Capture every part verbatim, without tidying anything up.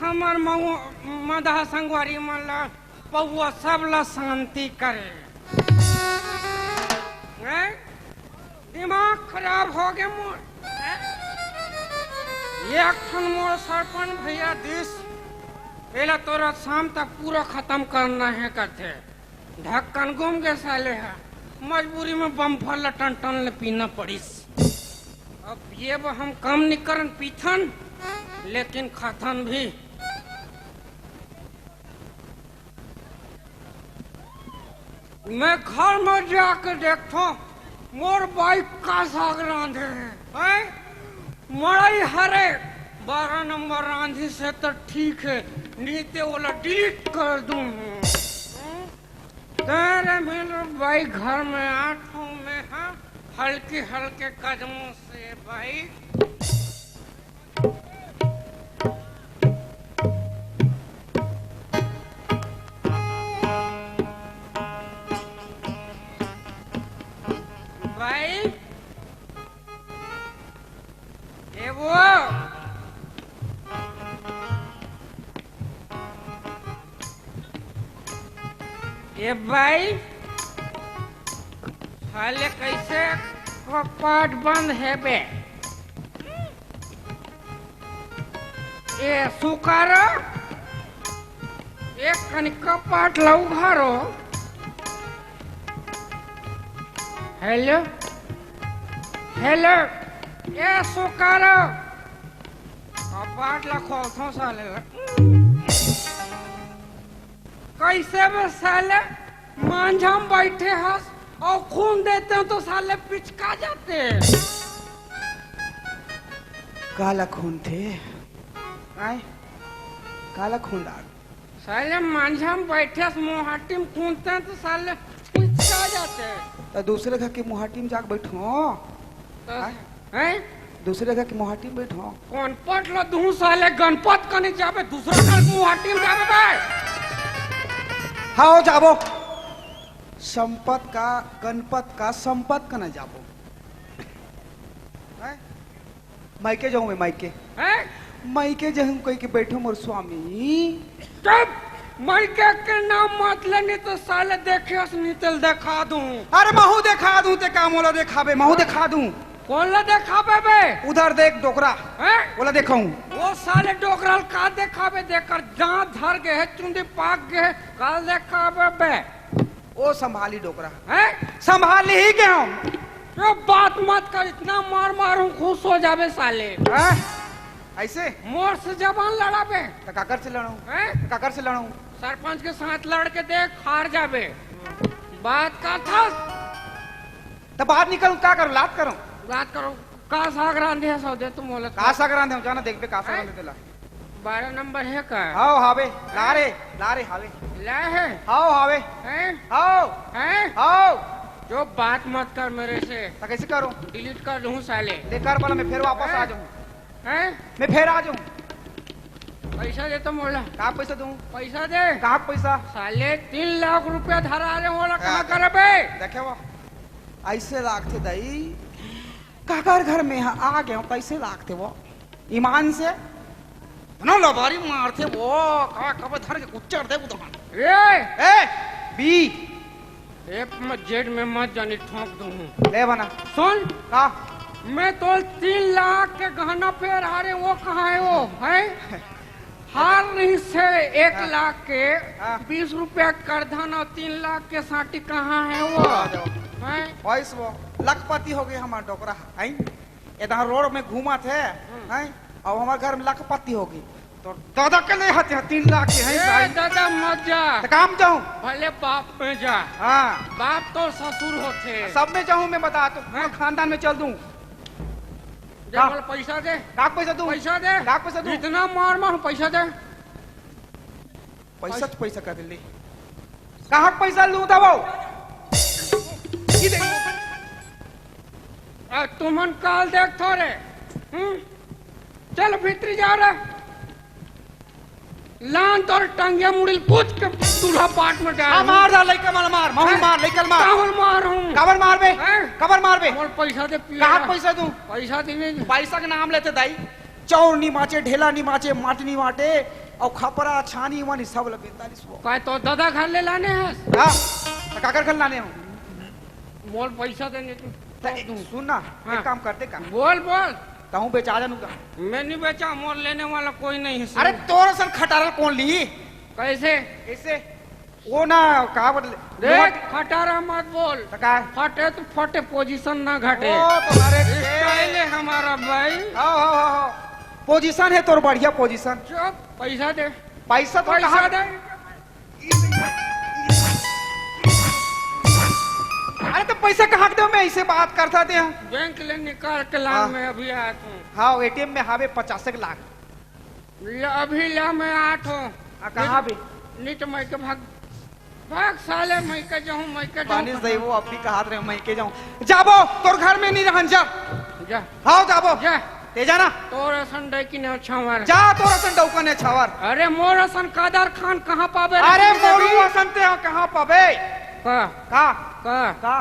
हमर मऊ-, मदहा संगवारी मन ला, पौवा सब ला शांति करे। हैं? दिमाग खराब हो गे मोर। हैं? एक ठन मोर सरपंच भैया दिस, एला तोर शाम तक पूरा खतम करना हे कथे। ढक्कन गुम गे साले ह, मजबूरी में बम्फर ल टन टन ले पीना पड़िस। अब पिए बर हम कम नी करन, पीथन, लेकिन खाथन भी। मैं घर में जाके देखथों, मोर बाई का साग रांधे हे, हैं? मड़ई हरे, बारह नंबर रांधिस हे त ठीक हे, नी ते ओला delete कर दूं। तेरे मिल बाई घर में आत हूँ मैं, हाँ, हल्के हल्के कदमों से बाई। बाई, ए वो, ए बाई, साले कैसे कपाट बंद हे बे? ए सुकारो, एक कनी कपाट ला उघारो। हेलो, हेलो, ए सुकारो, कपाट ला खोलथों साले ला। कैसे बे साले, मांझा में बैठे हस अउ खूंद देते हो तो साले पिचका जाते। काला खूंदथे? आय? काला खूंद आ? साले मांझा में बैठे हस, मुहाटी में खूंदते हैं तो साले पिचका जाते। त दूसरे घर के मुहाटी में जाके बैठो। तो आय? हैं? दूसरे घर के मुहाटी में बैठो। कौन पट लो दूं साले, गणपत कने जाबे, दूसरा घर के मुहाटी में जाबे बे। हाँ, हो जाबो। संपत का, गणपत का, संपत कने जाबो। हैं? मायके जाऊं मैं, मायके। हैं? मायके जाऊं कहि के बैठो मोर स्वामी। चुप! मायके के नाम मत ले, नी तो साले देखे अस नी तेल देखा दूं। अरे महू देखा दूं, ते का मोला देखाबे, महू देखा दूं। कोन ला देखाबे बे? उधर देख डोकरा। हैं? ओला देखाऊं। वो साले डोकरा ल का देखाबे, देकर दांत धर गे हे, चुंदी पाक गे हे, काल देखाबे बे। ओ संभाली डोकरा। हैं? संभाली ही के हम। यो बात मत कर, इतना मार मारूं खुश हो जाबे साले। हैं? ऐसे? मोर से जबान लड़ाबे। त काकर से लड़ूं? हैं? त काकर से लड़ूं? सरपंच के साथ लड़ के देख, हार जाबे। बात का था? त बाहर निकल, का करूं? लात करूं? बात करो। का साग रांधे हस, दे तू मोला। का साग रांधे हस, जाना देखबे का साग हैं? रांधे तेला। बारह नंबर हे का? हाव, हावे। ला रे, ला रे, हावे। ला हे? हाव, हावे। हैं? हाव। हैं? हाव। जो बात मत कर मेरे से। त कैसे करूं? Delete कर दूं साले। ले कर बोला, मैं फिर वापस हैं? आ जाऊं। हैं? मैं फिर आ जाऊं। पैसा दे तो मोला। का पैसा दूं? पैसा दे। का पैसा? साले तीन लाख रुपया धरा रे मोला, हाँ, कहाँ दे। करबे? देखे वो, ऐसे लागथे दाई, काकर घर में ह-, आ गए हो, कैसे लागथे वो? ईमान से? इतना लबारी मारथे वो, का कब धर के कुच्चर दे उधर। ए! ए! बी! ए, म-, जेब में मत जानी, ठोंक दूं। ले बना। सुन। का? मैं तो तीन लाख के गहना पेहराए रेहेंव, वो कहाँ हे वो? हैं? हार रहिस हे एक हाँ। लाख के, हाँ। बीस रुपया करधन अउ तीन लाख के साटी कहाँ हे वो? हाँ, दो। हैं? भैंस वो, लखपति हो गे हमर डोकरा, हैं? एदहा रोड में घूमत हे, हम्म। हैं? अउ हमर घर में लखपति हो गे। तोर दादा के ले हते तीन लाख के, हैं, ए, भाई? दादा मत जा। त काम जाऊं? भले बाप में जा। हाँ। बाप तो ससुर होथे। सब में जाऊं मैं, बता तो, पूरा हैं? खानदान में चल दूं। दे, का? बोल, पैसा दे। का पैसा दूं? पैसा दे। का पैसा दूं? इतना मार मार, पैसा दे। पैसा तो पैसा कर ले। कहाँ पैसा लूं था वो? ये देख। आ, तुमन काल देख थोरे। हम्म? चल भीतरी जा रे। लान तोर टंगिया मुड़ी ल पूछ के दूल्हा पाट में डाल। आ, मार दा लइका मन मार, महू हैं? मार, लइका ल मार। काबर मार हूँ? काबर मार बे? हैं? काबर मार बे? मोर पैसा दे पिया। कहाँ पैसा दूं? पैसा दे नहीं। पैसा के नाम लेते दाई। चाउर नी बांचे, ढेला नी बांचे, माटी नी बांटे, अउ खपरा छानी वानी सब ल बेंतालीस वो। काय तो दादा घर ले लाने हस? हाँ, त काकर घर लाने हो? मोर पैसा देने तू। त ए, सुन ना, हाँ। एक काम करते का? बोल, बोल। तहूँ बेचा जानू का? मैं नहीं बेचा, मोर लेने वाला कोई नहीं है। अरे तोर असन खटारा ल कोन ली? कैसे? कैसे? वो ना, का बोले? देख, नोट। खटारा मत बोल। त का? फटे तो फटे, पोजीशन ना घटे। ओ, तो अरे स्टाइल है हमारा भाई। हाँ, हाँ, हाँ, हाँ। पोजीशन है तोर बढ़िया पोजीशन। चुप, पैसा दे। पैसा तो पैसा कहाँ दे। अरे तो पैसा कहाँ के दे, मैं इसे बात करता थे। बैंक ले निकाल के लान, हाँ। मैं अभी आत हूँ। हाँ, एटीएम में हावे पचास एक लाख। ल-, अभी ला मैं आत हूँ। आ, कहाँ भी? नित मैं के भाग, भाग साले, मैं के जाऊँ, मैं के जाऊँ। बानिस दई वो अभी कहात रहे, मैं के जाऊँ। जाबो, तोर घर में नहीं रहन, जा। जा। हाव, जाबो। जा। ते जाना। तोर असन डौकी ने छावर। जा, तोर असन डौका ने छावर। अरे, मोर असन कादर खान कहाँ पाबे रे? अरे, मोरू असन ते कहाँ पाबे? का? का? का? का?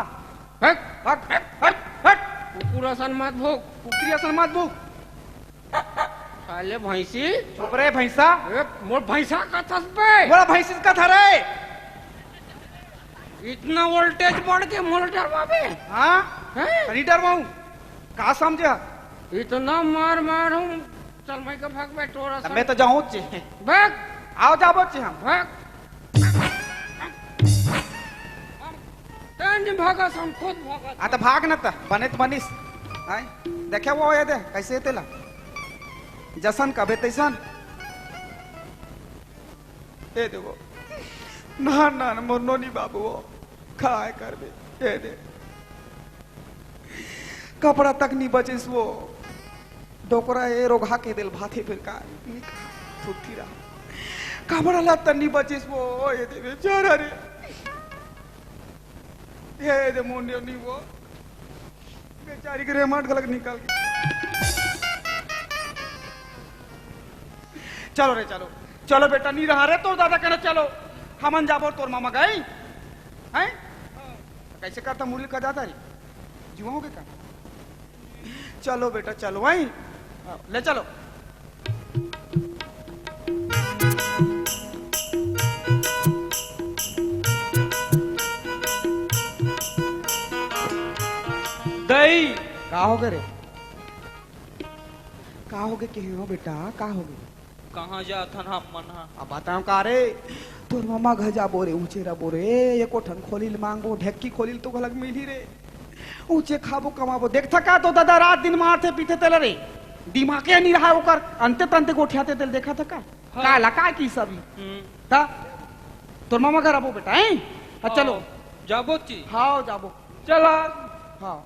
हट। हट, हट, हट, हट। कुकुर असन मत भूक। कुकुरी असन मत भूक। साले भैंसी। चुप रे भैंसा। ए, मोर भैंसा कथस बे। मोला भैंसी कथा रे। इतना वोल्टेज बढ़ के मोला डरवाबे। हाँ? हैं? नहीं डरवाऊं। का समझे? इतना मार मार हूँ। चल मैं के भाग बे तोर असन। मैं तो जाऊँ चे। भाग। आओ जाबो चे हम। भाग। तैं नहीं भागस, हम खुद भागत। आ, त भाग न त, बने त बनिस। आय, देखे वो, ये दे, कैसे तेला? जसन कबे तैसन। ए दे वो। ना, ना, ना, मोर नोनी बाबू वो। काय करबे? ए दे। कपड़ा तक नहीं बचिस वो। डोकरा ए रोगहा के दिल भाथे फिर का? सुट्ठी रहा। कपड़ा लत्ता नहीं बचिस वो। ए दे बेचारा रे। ए दे मोर नोनी वो। बेचारी के रेमट घलक निकल गई। चलो रे, चलो। चलो बेटा, नहीं रहा रे तोर दादा कहना, चलो। हमन जाबो तोर मामा गई। हैं? कैसे करता मुरली का दादा रे? जुआ हो गया का? चलो बेटा, चलो, वहीं ले चलो। दई। का हो गए रे? का हो गए, कहे हो बेटा, का हो गए? कहाँ जाथन हम मन ह? अब बताओ का रे, तोर मामा घर जाबो रे, ऊंचे रबो रे, एको ठन खोली ल मांगबो, ढेक्की खोली ल तो घलक मिलही रे। ऊंचे खाबो कमाबो। देखथा का तो दादा रात दिन मारथे पीथे तेला रे। दिमागे नहीं रहा ओकर, अंते तंते गोठियाथे तेल देखा था का? हाँ। का ला का की सब ही? हम्म। ता तोर मामा घर आबो बेटा, हैं? हाँ, हाँ, चलो। जाबो ची? हाँ, जाबो। चला। हाँ।